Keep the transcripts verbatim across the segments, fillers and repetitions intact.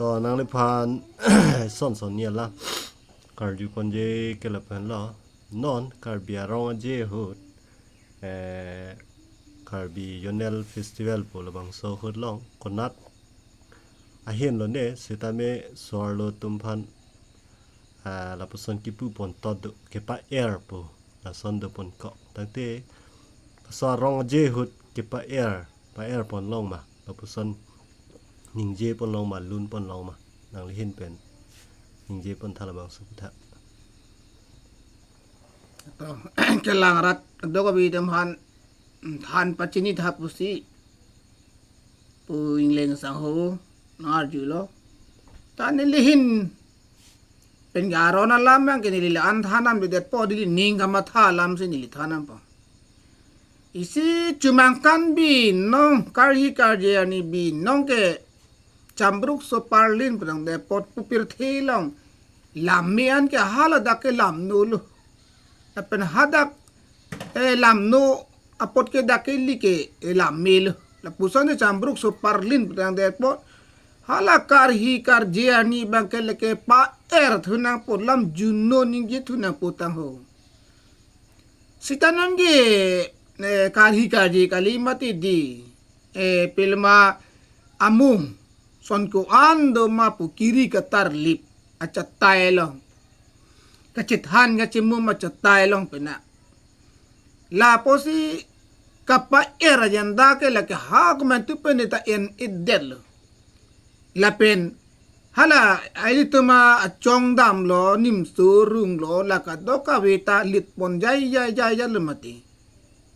To nangliphan son son ni alam karju ponji ke lapen lo. Non Karbi arong aje ahut, eh, Karbi Zonal Festival pu labangso ahut along konat ahin lo ne, sitame so-arlo atum aphan, ah, lapuson kipu pon tot do, kepa-er pu lason do pon kok. Tangte so arong aje ahut kepa-er, pa-er pon long ma, lapuson ningje pon long ma, lun pon long ma, nangli ahin pen ningje pon tha labangso aputhak. To, kelang arat dokok abitum aphan than pachini tha pusi pu Ingleng sangho nang-arjulo. Ta neli ahin pen ke aron alam abang ke neli la-an than damdedet po, neli ning kamatha alam si neli than dampo. Isi chumangkan binong, karhi karje arni binong ke chambruk so parlin pudamde apot pu pirthe along lam me-an ke haladak ke lamno lo. Lapen hadak, eh, lamno apot ke dak kali ke, eh, lam me lo. Lapuson de chambruk so parlin pudamde apot hala karhi karje arni abang ke lake pa-er thu nangpo, lam juno ningje thu nangpo tangho. Sita non ke, eh, karhi karje kali mati di, eh, pilma amung son ko-an do ma pu kiri katarlip achatai along, kachethan kachemum achatai along pena. Lapusi kapa-er agenda ke lake ha komantu pen ta en-edetlo. Lapen hala ilitum achongdamlo, nimso runglo, la kadokave ta lit pon jai jai jai jai lo mati.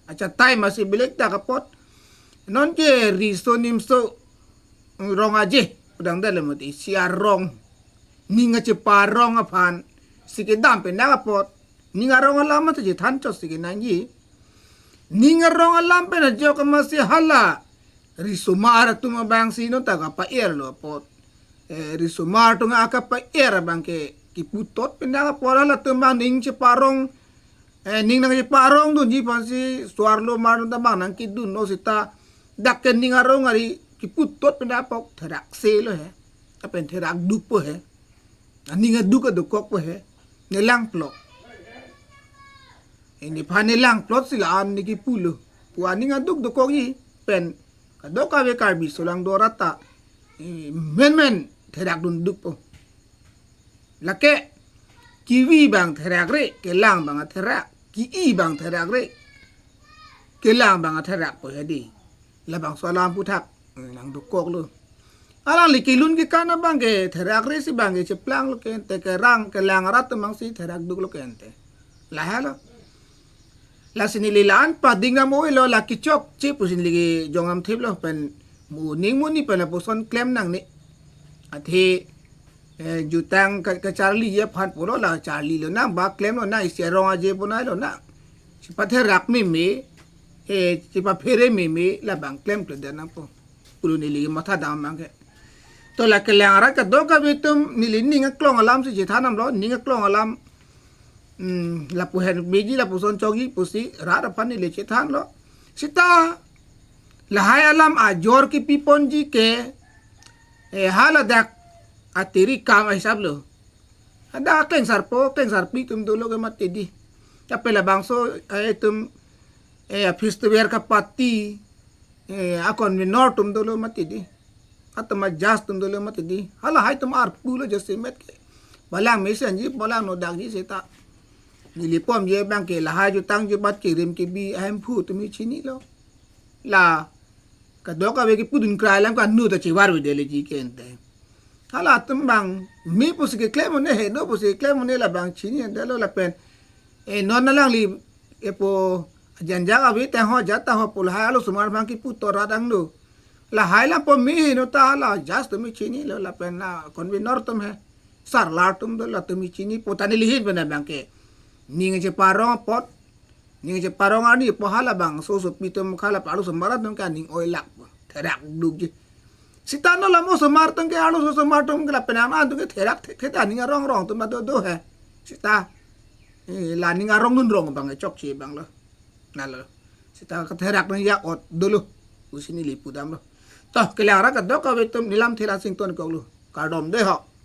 Achatai masi bilek ta kapot. Non ke riso nimso rong aje pudamde lo mati, isi arong, ning kacheparong aphan si kedam pen nang apot. Ning arong alam mati chethan chot si kenangji. Ning arong alam pen ajok masi hala risomar atum abang si non ta kapa-er lo apot. Eh, risomar atum akapa-er abang ke kipu tot pen nang apot, halatum abang ning cheparong, eh, ning nangcheparong dunji aphan si so-arlo mar atum ta abang nangkedun lo, sita dak ke ning arong ari kipu tot pen apot therak se lo he. Lapen therak dukpo he. Aning aduk adokokpo he. Nelang plot. Neliphan nelang plot si la-an ne kipulo pu aning aduk dokokji pen kadokave Karbi solangdo arat ta, eh, menmen therak dun dukpo. Lake kevi abang therakre, kelang abang atherak, ke-i abang therakre, kelang abang atherakpo he di. Labangso alam aputhak nangdokoklo. Alangli kelun kekan abang ke therakre si abang ke cheplanglo ke ante, kerang kelang arat abang si therak duklo ke ante. Lahelo. Lasi neli la-an pading am oi lo, la kechokche pusi neli jong am thip lo pen mo ning mo ni pen lapuson klem nangne. Athe, eh, jutang ka, kacharli aphan pulo, la charli lonang, ba klem lonang, isi arong aje bonai lonang. Chepatherak meme, eh, chepaphere meme, labang klemkledet nangpo pulo neli matha dam abang ke. To la kelang arat kadokave atum neli ning aklong alam si chethan damlo, ning aklong alam, hmm, lapu hen meji lapuson chokji pusi rat aphan neli chethanlo. Sita lahai alam ajor kipi ponji ke, eh, haladak atiri kam ahisap lo. Ada klengsarpo, klengsarpi atum dolo ke mati di. Tapi labangso, eh, atum, eh, festival kapati, eh, a-convenor atum dolo mati di. Atum a-judge atum dolo mati di. Halahai atum arpu lo jasemet ke. Balang mesenji, balang nodakji seta. Neli pom je abang ke lahai jutang jubat kerim kebi ahemphu atum chinilo. La kadokave kepudun krai alam ke anu ta chevar-ve deleji ke ante. Halatum abang me pusi keklem un-e, heno pusi keklem un-e, labang chinidetlo lapen, eh, non alangli epo janjak ave ta ho jat ta ho pu lahai arlosomar abang kipu tot rat angno. Lahai lapu me heno ta hala judge atum chinilo lapen a-convenor atum he, sarlar atum do, latum chinipo, ta neli ahin pen abang ke ning cheparong apot, ning cheparong arni pu halabangso osopi atum, hala arlosomar atum ke aning oilakpo, therak dukji. Sita non la mo osomar atum ke, arloso osomar atum ke lapen an atum ke therak thekthe ta ning arong rong atum do do he. Sita, eh, la ning arong dun rong abang ke chokche abang lo. Nalo. Sita katherak nang ya-ot dolo pusi neli pudamlo. To kelang arat kadokave atum neli lamthe la sington koklo. Kardom dei ho.